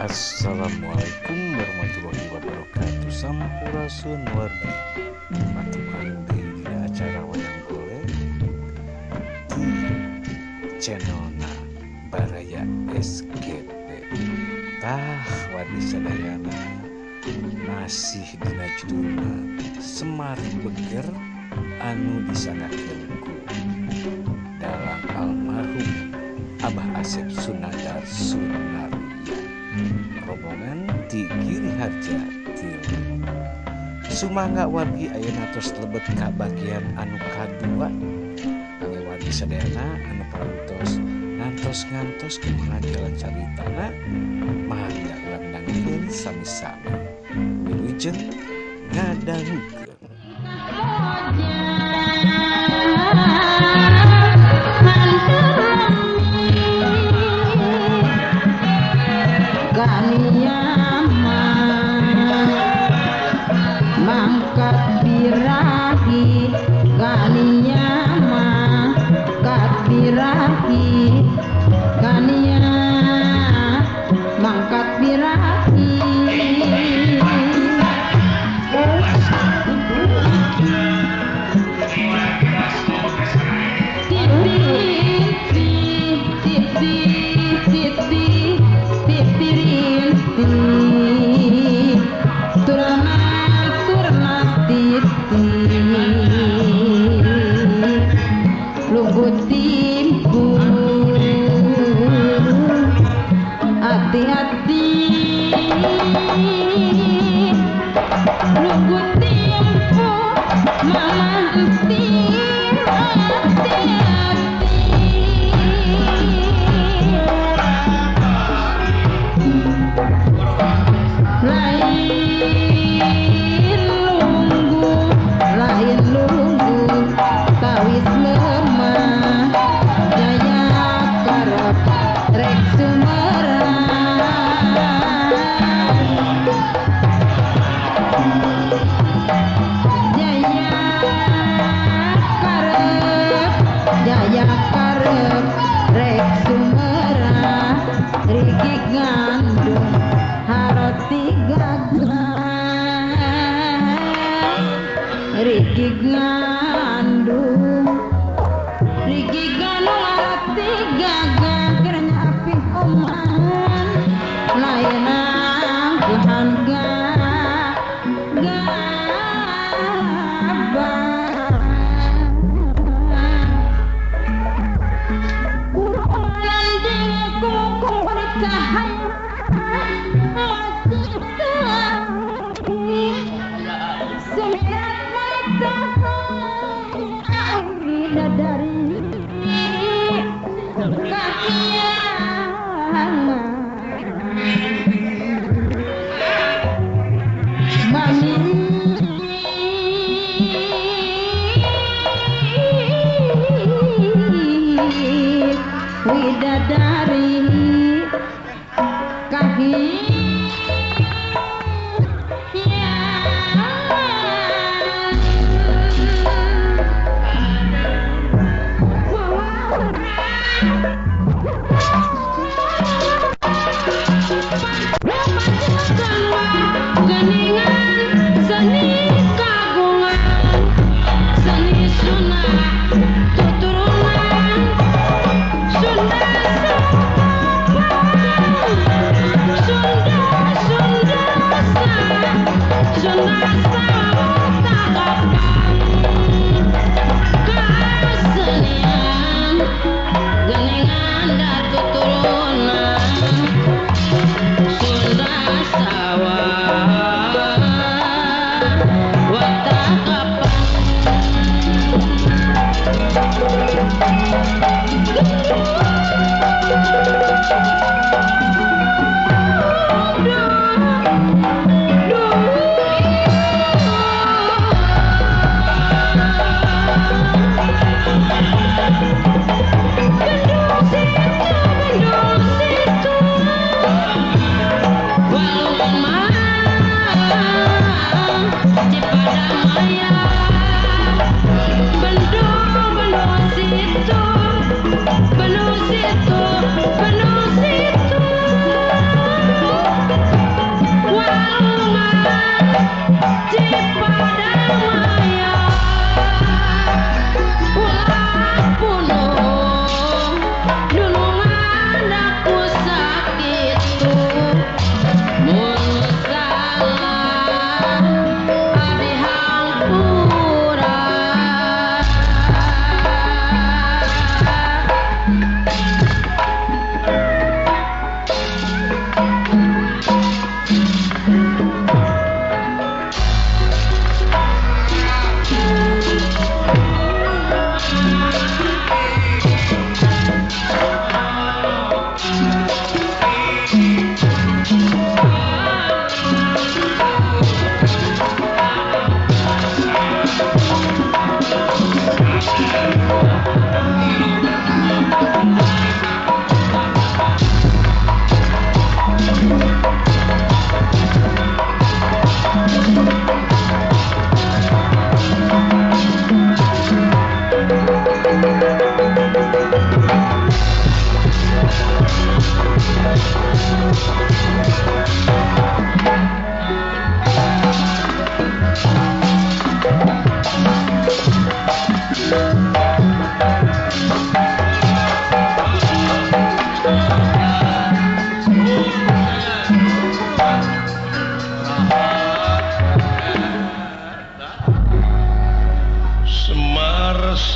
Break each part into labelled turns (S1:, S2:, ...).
S1: Assalamualaikum warahmatullahi wabarakatuh. Sampurasun wargi. Patepang deui dina acara wayang golek di channelna Baraya SGP. Tah wargi sadayana masih dina judulna Semar Beger anu disanggakeun ku dalang almarhum Abah Asep Sunandar Sunarya. Rombongan di Giri Harja Tilu. Sumangga wargi ayeuna tos lebet ka bagian anu kadua. Kangge wargi sadayana anu parantos ngantos-ngantos kumaha jalan caritana, mangga urang dangukeun sami-sami. Wilujeng ngadangukeun.
S2: Mangkat birahi ganiyama birahi gania mangkat birahi hati-hati nunggu timpu mama hati-hati lain lunggu tawis lemah jaya karep rek sumerang jaya karep rek sumerang rigi gandung haroti gagah rigi gandung haroti gagah kiranya api oman lainang Tuhan Semirat wanita.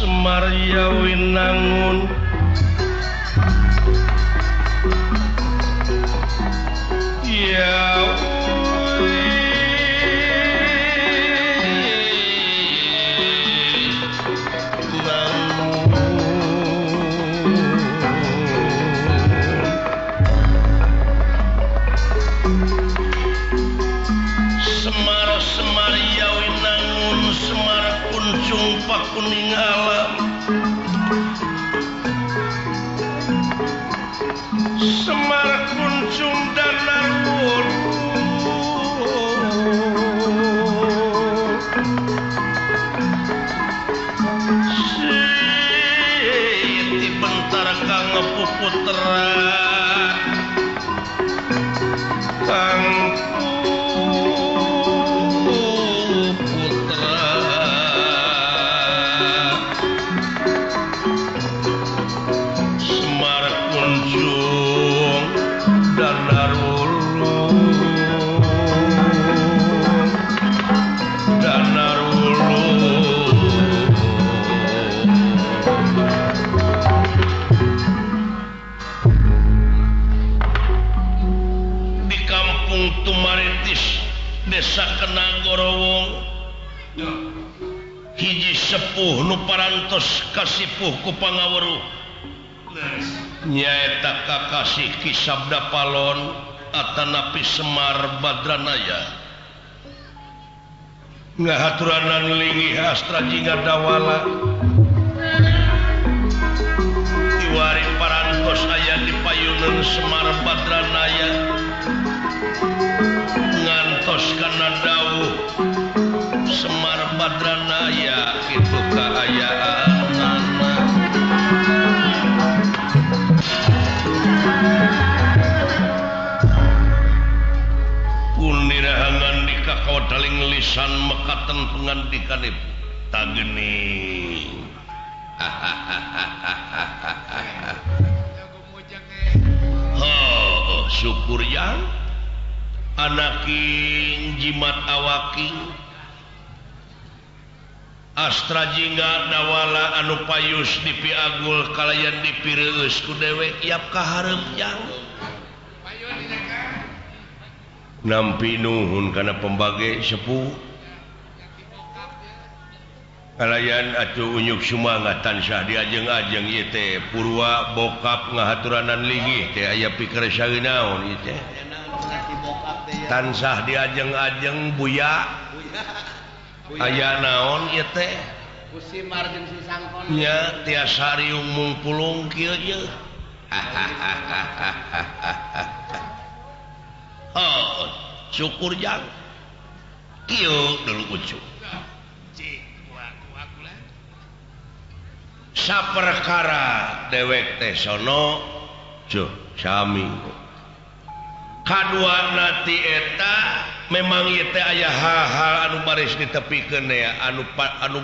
S3: Semar Yawinangun Semar Semar Yawinangun Semar kuncung pakuning alam Semar kuncung danar Siti bentar kang puputra kang putra Semar kuncung danar wulung danar wulung di kampung Tumaritis desa Kenanggorowong hiji sepuh nu parantos kasipuh ku pangaweruh nyaeta kakasih Ki Sabda Palon atanapi Semar Badranaya ngahaturanan linggih Astra Jingga Dawala iwari parantos aya di payuneun Semar Badranaya ngantos kana dawuh Semar Badranaya kitu kaayaanana. Punirahangan di kakawadaling lisan mekaten pengandikanipun tagening. Oh, syukur yang anaking jimat awaking Astra Jingga Dawala anu payus dipiagul kalayan dipireueus ku dewek yap kahareup jang nampi nuhun kana pembage sepuh kalayan atuh unyuk sumangat tansah diajeng-ajeng ieu teh purwa bokap ngahaturanan linggih teh aya pikir saeunaon ieu teh tansah diajeng-ajeng buya aya naon ieu teh
S4: Kusimar jeung si Sangkon
S3: nya tiasa riung mungpulung kieu ieu. Oh, syukur jang kieu dulu ucu saperkara dewek teh sono cuh sami kadua nati eta memang ieu teh aya hal-hal anu baris ditepikeun ya anu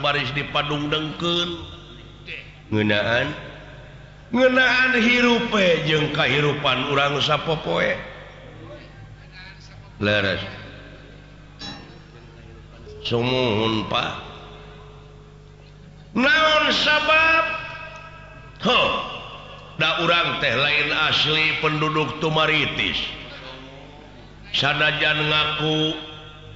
S3: baris dipadungdengkeun ngeunaan ngeunaan hirupe jeung kahirupan urang sapopoe leres sumuhun Pak naon sabab heuh da urang teh lain asli penduduk Tumaritis sanajan ngaku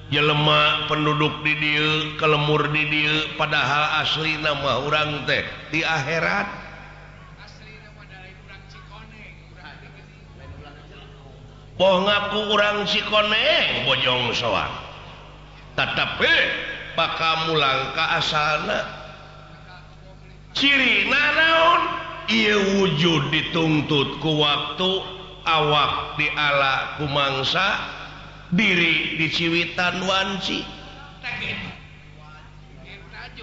S3: jelema penduduk di dieu kelemur di dieu padahal asli nama urang teh di akhirat poh ngaku urang Cikoneng Bojong Soang tetapi bakal mulang ka asalna cirina naon ieu wujud dituntut ku waktu awak diala ku mangsa diri diciwitan wanci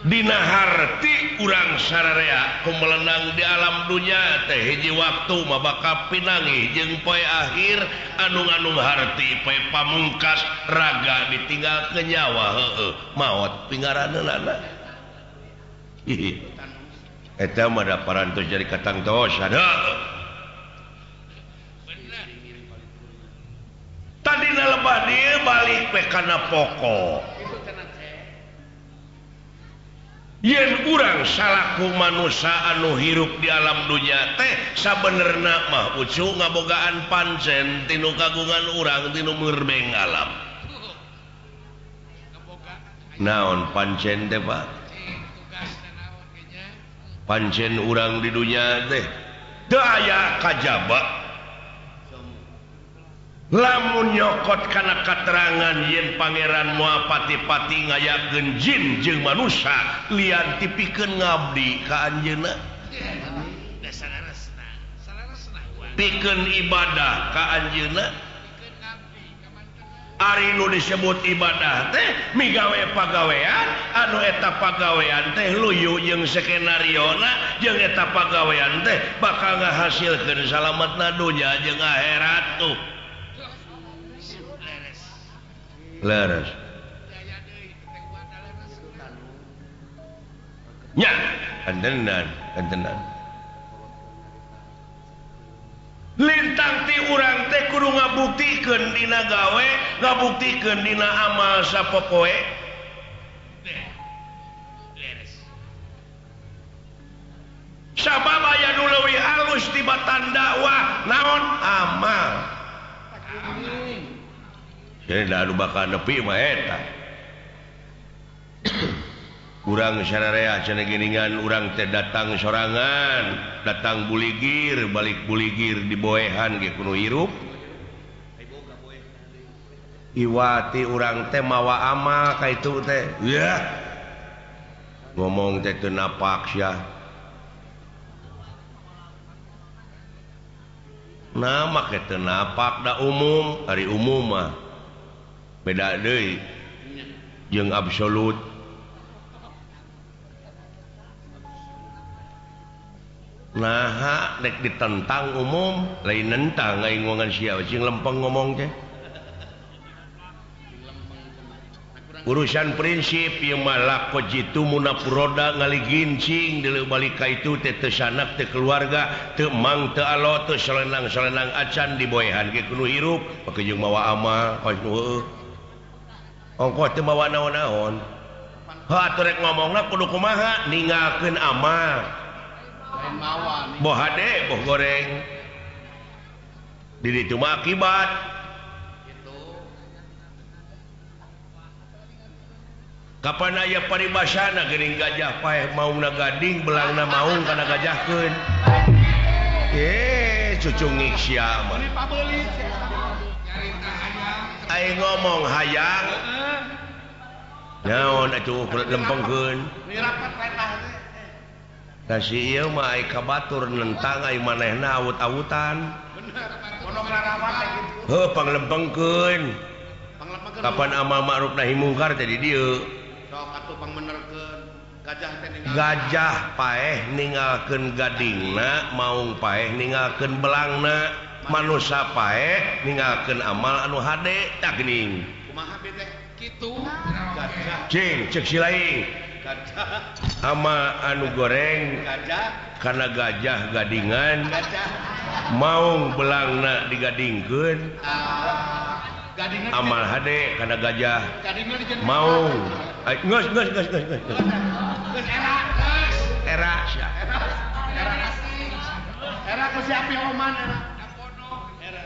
S3: dina harti urang sararea kumelenang di alam dunya teh hiji waktu mah bakal pinanggih jeung poe akhir anu-anu harti poe pamungkas raga ditinggal ke nyawa heueuh maot pingaraneunana. Eta mah da parantos jadi katangtosan heueuh. Tadina lebah dieu balik we kana pokok. Yen urang salaku manusia anu hirup di alam dunya teh sabenerna mah ucu ngabogaan pancen tinu kagungan urang tinu murbeng alam. Naon pancen teh Pak? Pancen urang di dunya teh teu aya kajaba. Lamun nyokot kana katerangan yen pangeran moal pati-pati ngayakeun jin jeung manusia lian ti pikeun ngabdi ka anjeunna. Pikeun ibadah ka anjeunna. Ari nu disebut ibadah teh migawe pagawean anu eta pagawean teh luyu jeung skenariona jeung eta pagawean teh bakal ngahasilkeun salametna dunya jeung akhirat tuh. Leres. Nya, kantenan, kantenan. Lintang ti urang teh kudu ngabuktikeun dina gawe, ngabuktikeun dina amal sapopoe. Sabab aya nu leuwih alus tibatan dakwah, naon amal. Jadi anu bakal nepi mah eta. Urang sararea cenah geuningan urang teh datang sorangan, datang buligir, balik buligir diboehan ge kudu hirup. Iwati urang teh mawa amal ka itu teh. Yah. Ngomong teh teu napak sia. Nah make teu napak da umum, ari umum mah beda deui jeung absolut. Nah, rek ditentang umum, lain nentang aing ngomongan sia sing lempeng ngomong teh. Urusan prinsip ieu mah lako jitu munapuroda ngaligincing deuleu balik ka itu teh teu sanak teu keluarga teu mang teu alo teu solenang-solenang acan diboehan ge kudu hirup pake jeung mawa amal kos nu heueuh. Ongkoh teu mawa naon-naon. Heuh atuh rek ngomongna kudu kumaha ninggalkeun amal. Boh hade boh goreng di ditu mah akibat. Kapan aya paribasana geuning gajah paeh maungna gading belangna maung kana gajahkeun. Cucungik sia mah. Aing ngomong hayang naon atuh lempengkeun. Kasih ieu mah ai ka batur nentang ai manehna awut-awutan. Heuh panglempengkeun. Kapan amal ma'ruf nahi mungkar teh di dieu.
S4: Sok atuh pangmenerkeun. Gajah teh ninggalkeun.
S3: Gajah paeh ninggalkeun gadingna, maung paeh ninggalkeun belangna, manusa paeh ninggalkeun amal anu hade tah geuning.
S4: Kumaha teh kitu? Gajah.
S3: Cing ceuk si laing.
S4: Gajah.
S3: Ama anu goreng
S4: gajah
S3: karena gajah gadingan
S4: gajah
S3: maung belangna digadingkeun amal hade karena gajah maung geus geus geus geus geus
S4: geus era
S3: era sia
S4: era ku si api oman era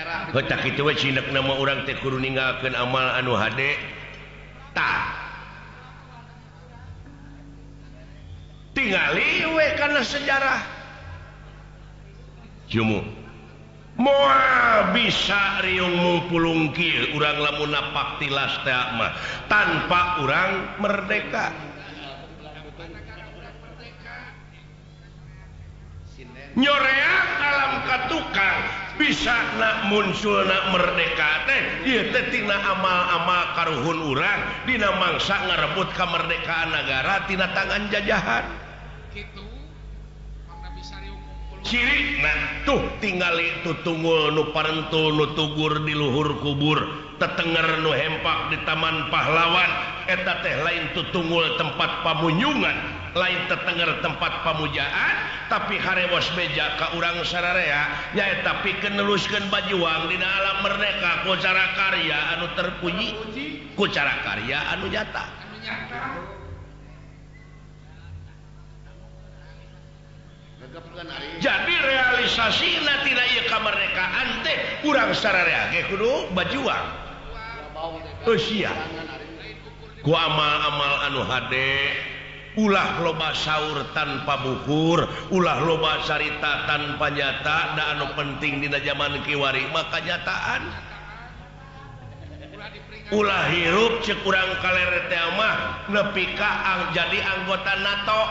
S4: era
S3: heuh tah kitu we cinekna mah urang teh kudu ninggalkeun amal anu hade tah tingali we kana sejarah jumu moal bisa riung mungpulung kieu urang lamun napak tilas teh mah tanpa urang merdeka nyoreang alam katukang bisa nak muncul nak merdeka teh ieu teh tina amal-amal karuhun urang dina mangsa ngarebut kemerdekaan negara tina tangan jajahan
S4: kitu
S3: ciri nah tuh tingali tutunggul nu parentul nu tugur di luhur kubur tetenger nu hempak di taman pahlawan eta teh lain tutunggul tempat pamunyungan lain tetenger tempat pamujaan tapi harewos beja ka urang sararea nyaeta pikeun neluskeun bajuang dina alam merdeka mah ku cara karya anu terpuji, ku cara karya anu nyata. Jadi realisasina tina ieu kamerdekaan teh urang sararea ge kudu bajuang. Eusia ku amal-amal anu hade, ulah loba saur tanpa bukur, ulah loba carita tanpa nyata, da anu penting dina zaman kiwari mah kanyataan. Ulah hirup ceuk urang kaler teh mah nepi ka jadi anggota NATO.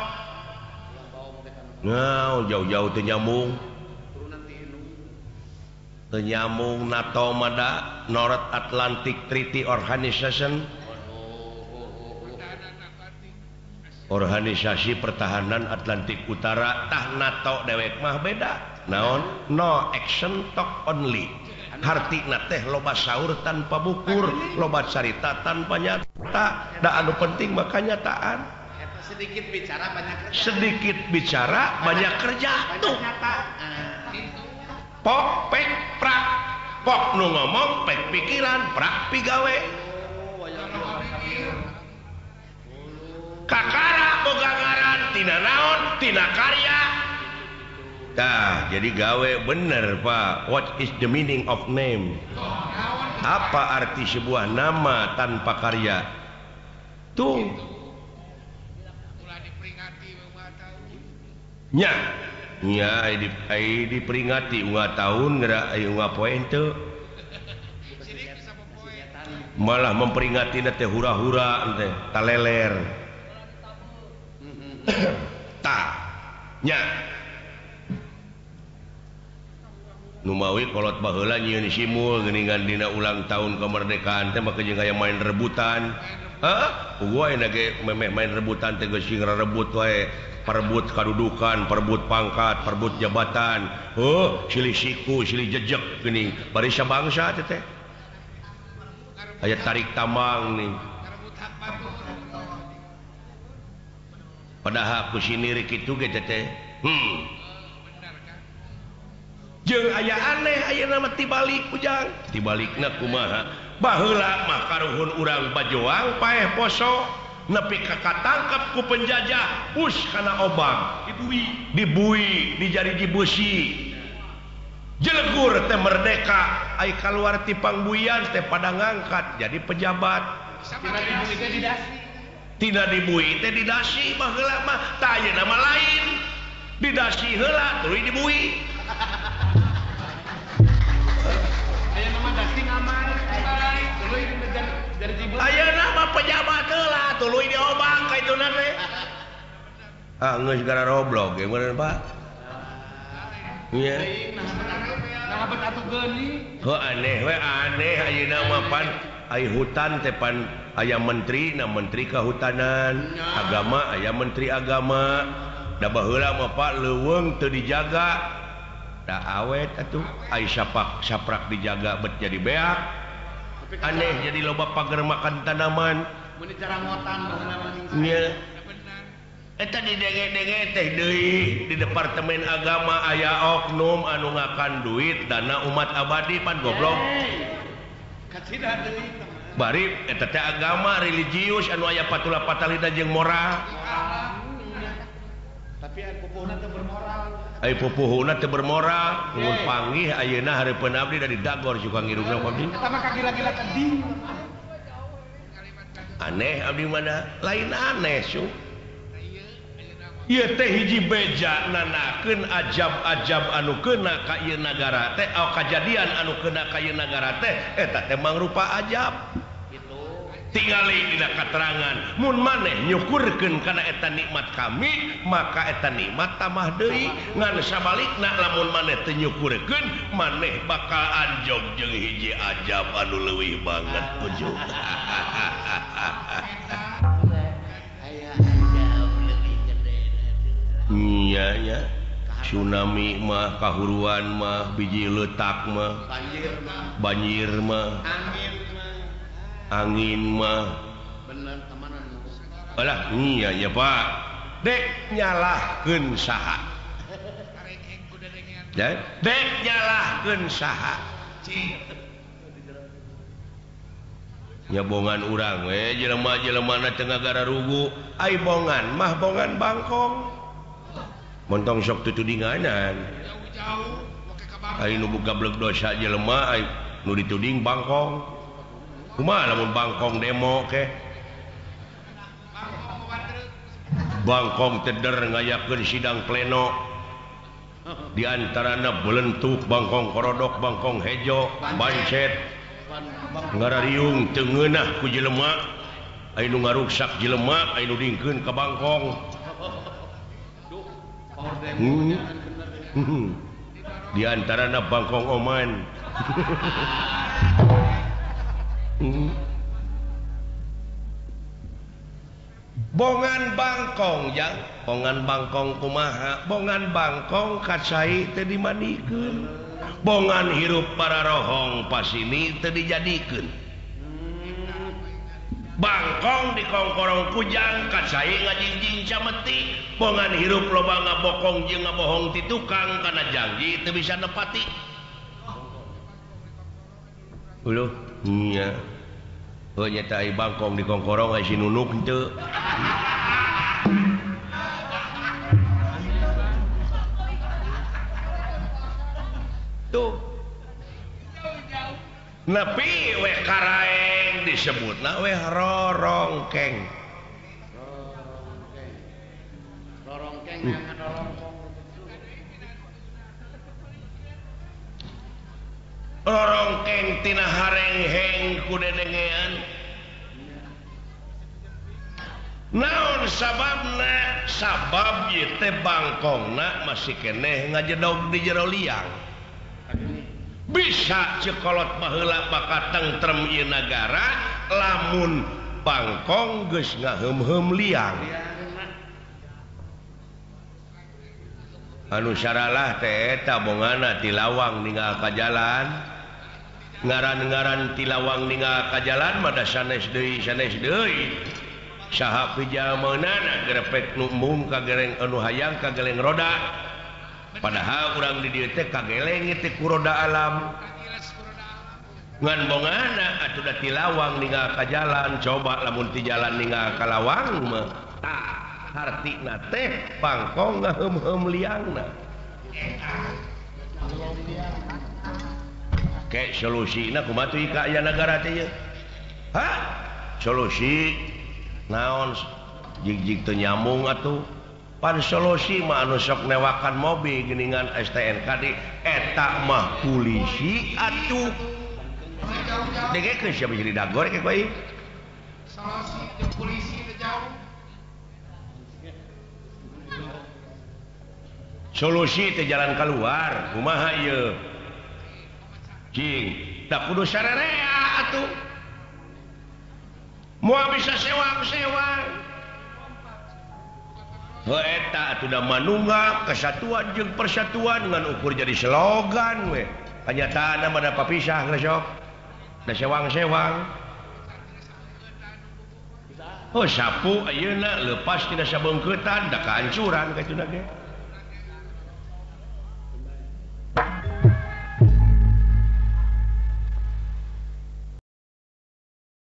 S3: Nah, jauh-jauh teu nyambung. Teu nyambung NATO mah da North Atlantic Treaty Organization. Organisasi Pertahanan Atlantik Utara tah NATO dewek mah beda. Naon? No action talk only. Hartina teh loba saur tanpa bukur, loba carita tanpa nyata. Da anu penting mah kanyataan.
S4: Sedikit bicara banyak kerja.
S3: Sedikit bicara banyak kerja tuh. Pok pek prak. Pok nu ngomong pek pikiran, prak pigawe. Kakara boga ngaran tina naon tina karya. Tah jadi gawe bener Pak. What is the meaning of name? Apa arti sebuah nama tanpa karya? Tuh. Nya, nya diperingati unga tahun geura unga poe henteu. Malah memperingati teh hura-hura teh taleler. Ta nya Numawi kolot baheula nyieun simul geuningan dina ulang tahun kemerdekaan teh maka jeung aya main rebutan. Heuh, gua ayeuna ge memeh main rebutan teh geus sing rebut wae. Perebut kadudukan, perebut pangkat, perebut jabatan. Heuh, silih siku, silih jejek geuning bari sabangsa teh teh. Aya tarik tambang nih. Padahal ku siniri kitu ge teh. Jeung aya aneh ayeuna mah tibalik ujang. Tibalikna kumaha? Baheula mah karuhun urang bajoang paeh poso nepi ka katangkep ku penjajah, us kana obang, dibui, dijariji beusi. Jelegur teh merdeka, ai kaluar ti pangbuian teh pada ngangkat jadi pejabat. Tidak dibui teh didasi baheula mah, tah ayeuna mah lain. Didasi heula tuluy dibui.
S4: Ayeuna mah dasi ngamal, tuluy
S3: ayeuna mah pejabat heula tuluy diobang ka ituna teh. Ah geus gara roblok ge meureun Pak. Nya.
S4: Nah bet atuh geuning.
S3: Heuh aneh we aneh ayeuna mah pan ai hutan teh pan aya menteri na menteri kehutanan, agama aya menteri agama. Da baheula mah Pak leuweung teu dijaga. Da awet atuh ai sapak saprak dijaga bet jadi beak. Aneh jadi loba pagar makan tanaman.
S4: Mun dicarangotan baheula mah.
S3: Nya. Eta didenge-denge teh deui di departemen agama aya oknum anu ngakan duit dana umat abadi pan goblok.
S4: Kacida deui.
S3: Bari eta teh agama religius anu aya patula patalina jeung moral.
S4: Tapi ai pupuhna teu bermoral.
S3: Ai pupuhna teu bermoral, mun panggih ayeuna hareupeun abdi dari dagor suka ngirungna abdi.
S4: Eta mah kagila-gila tadi.
S3: Aneh abdi mana? Lain aneh su. Ieu teh hiji beja nanakeun ajab-ajab anu keuna ka ieu nagara teh, kajadian anu keuna ka ieu nagara teh eta teh mangrupa ajab. Tingali dina katerangan mun maneh nyukurkeun kana eta nikmat kami maka eta nikmat tambah deui, ngan sabalikna lamun maneh teu nyukurkeun maneh bakal anjog jeung hiji ajab anu leuwih banget ujung. Iya nya tsunami mah kahuruan mah biji letak mah banjir mah angin mah
S4: bener temanan.
S3: Alah iya ya Pak dek nyalahkeun saha dek nyalahkeun saha Nya bongan urang we jelema-jelemana teu ngagararugu ai bongan mah bongan bangkong. Montong sok tutudinganan.
S4: Jauh-jauh make ka bangkong.
S3: Ai nu gablek dosa jelema ai nu dituding bangkong. Kumaha lamun bangkong demo ke? Bangkong teder ngayakeun sidang pleno. Di antarana belentuk bangkong korodok, bangkong hejo, bancet. Ngarariung teu ngeunah ku jelema, aya nu ngaruksak jelema, aya nu dingkeun ka bangkong. Di antarana bangkong oman. Bongan bangkong jang, bongan bangkong kumaha, bongan bangkong kacai teu dimandikeun, bongan hirup para rohong pasini teu dijadikeun. Bangkong dikongkorong kujang kacai ngajingjing cameti, bongan hirup loba ngabokong jeung ngabohong ti tukang kana janji teu bisa nepati. Uluh nya. Oh nyata ai bangkong dikongkorong ai si nunuk henteu. Tuh. Nepi we karaeng disebutna we rorongkeng.
S4: Rorongkeng. Rorongkeng yang ngadorongkong.
S3: Rorongkeng tina harengheng ku dedengean. Naon sababna? Sabab ieu teh bangkongna masih keneh ngajedog di jero liang. Bisa cekolot baheula bakal tentrem ieu nagara lamun bangkong geus ngaheum-heum liang. Anu saralah teh eta bongana ti lawang ninggal ka jalan. Ngaran-ngaran ti lawang ninggal ka jalan mah da sanes deui sanes deui. Saha pijameunana grepek nu embung ka gereng anu hayang ka geleng roda. Padahal urang di dieu teh kageleng teh ku roda alam. Ngan bongana atuh da ti lawang ninggal ka jalan, coba lamun ti jalan ninggal ka lawang mah tah hartina teh bangkong ngaheum-heum liangna. Ke solusina kumaha tuh ka aya nagara teh ieu? Hah? Solusi naon jig-jig teu nyambung atuh. Pan solusi mah anu sok newakan mobil geuningan STNK di eta mah polisi atuh. Dengekeun sia bisa didagor ke ku ieu.
S4: Solusi jeung polisi teh jauh.
S3: Solusi teh jalan keluar kumaha ieu? Cing, tak kudu sarerea atuh. Moal bisa sewang-sewang. Heuh eta atuh da manunggal kesatuan jeung persatuan ngan ukur jadi slogan we. Kanyataanna mah da papisah geus sok. Da sewang-sewang. Oh sapu ayeuna leupas tina sabeungkeutan da kahancuran katuna ge.